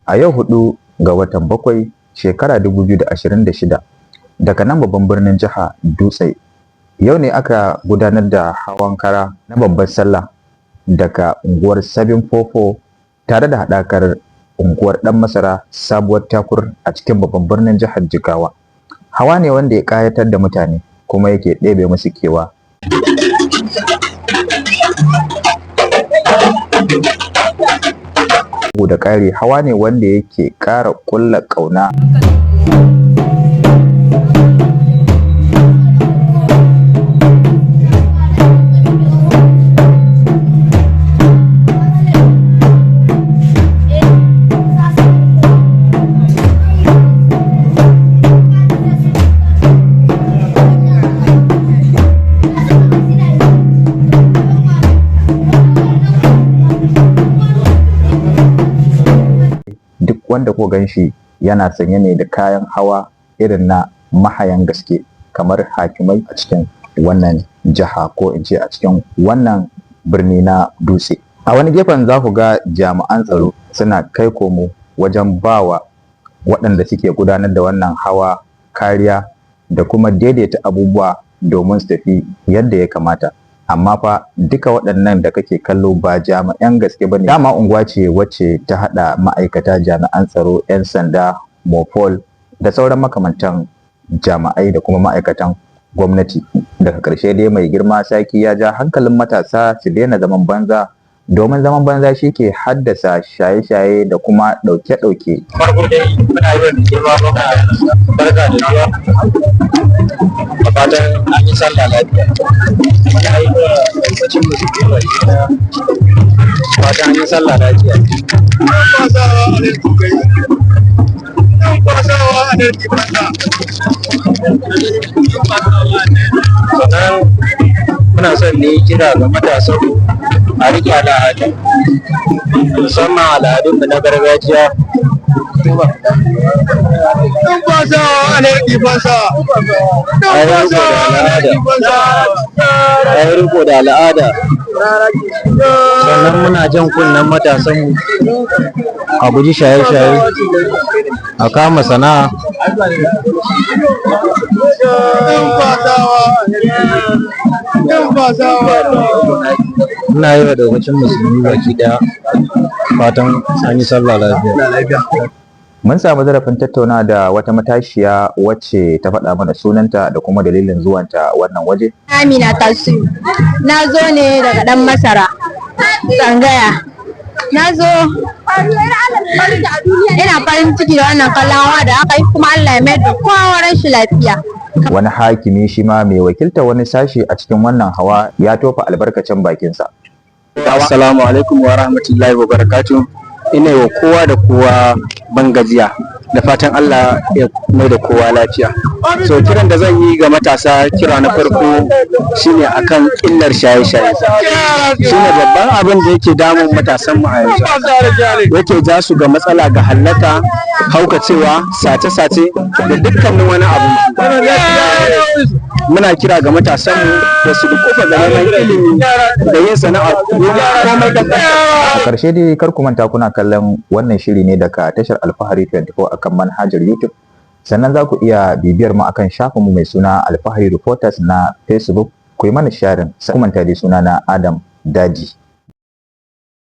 A yau 4 ga watan 7, shekara 2026, daga nan babban birnin jiha Dutse, yau ne aka gudanar da hawan kara na babbar sallah daga unguwar 744 tare da haɗakar unguwar Ɗan Masara Sabuwar Takur a cikin babban birnin jihar Jigawa. Hawa ne wanda ya ƙayatar da mutane kuma yake ɗebe musu kewa. Bugu da ƙari, hawa ne wanda yake ƙara ƙulla ƙauna. Duk wanda ko gan shi yana sanye ne da kayan hawa irin na mahayan gaske, kamar hakimai a cikin wannan jiha, ko in ce a cikin wannan birni na Dutse. A wani gefen za ku ga jami'an tsaro suna kai komo wajen bawa waɗanda suke gudanar da wannan hawa kariya da kuma daidaita abubuwa domin su tafi yadda ya kamata. Amma fa duka waɗannan da kake kallo ba jami'an gaske ba ne. Dama unguwa ce wacce ta haɗa ma'aikata, jami'an tsaro, 'yan sanda, mopol da sauran makamantan jami'ai da kuma ma'aikatan gwamnati. Daga ƙarshe dai, mai girma sarki ya ja hankalin matasa su daina zaman banza, domin zaman banza shi ke haddasa shaye-shaye da kuma ɗauke-ɗauke. Farko dai muna yi wa mai girma gwamna barka da zuwa, da fatan an yi sallah lafiya. Muna yi wa ɗaukacin musulmi baki ɗaya fatan an yi sallah lafiya. Sannan muna son ne kira ga matasan a riƙe al'adu, musamman al'adunmu na gargajiya. A yi riko da al'ada. Sannan muna jan kunnen matasanmu a guji shaye-shaye, a kama sana'a. Ina yi wa daukacin musulmi baki daya fatan an yi sallah lafiya. Mun samu zarafin tattauna da wata matashiya wacce ta faɗa mana sunanta da kuma dalilin zuwanta wannan waje. Amina Tasiu. Na zo ne daga Ɗan Masara, Tsangaya. Na zo ina farin ciki da wannan kallon hawa da aka yi, kuma Allah ya mayar da kowa ran shi lafiya. Wani hakimi shi ma mai wakiltar wani sashi a cikin wannan hawa ya tofa albarkacin bakinsa. Assalamu alaikum wa rahmatullahi wa barakatuh. Ina yi wa kowa da kowa ban gajiya, da fatan Allah ya mai da kowa lafiya. So kiran da zan yi ga matasa, kira na farko shine akan illar shaye-shaye. Shine babban abin da yake damun matasan mu a yanzu. Yake ja su ga matsala, ga hallaka, haukacewa, sace-sace da dukkanin wani abu. Muna kira ga matasanmu da su dukufa ga neman ilimi da yin sana'a komai kankanta. A ƙarshe dai, kar ku manta kuna kallon wannan shiri ne daga tashar Alfahari 24 akan manhajar YouTube. Sannan za ku iya bibiyar mu akan shafinmu mai suna Alfahari Reporters na Facebook. Ku yi mana sharing. Ku manta dai, suna na Adam Daji.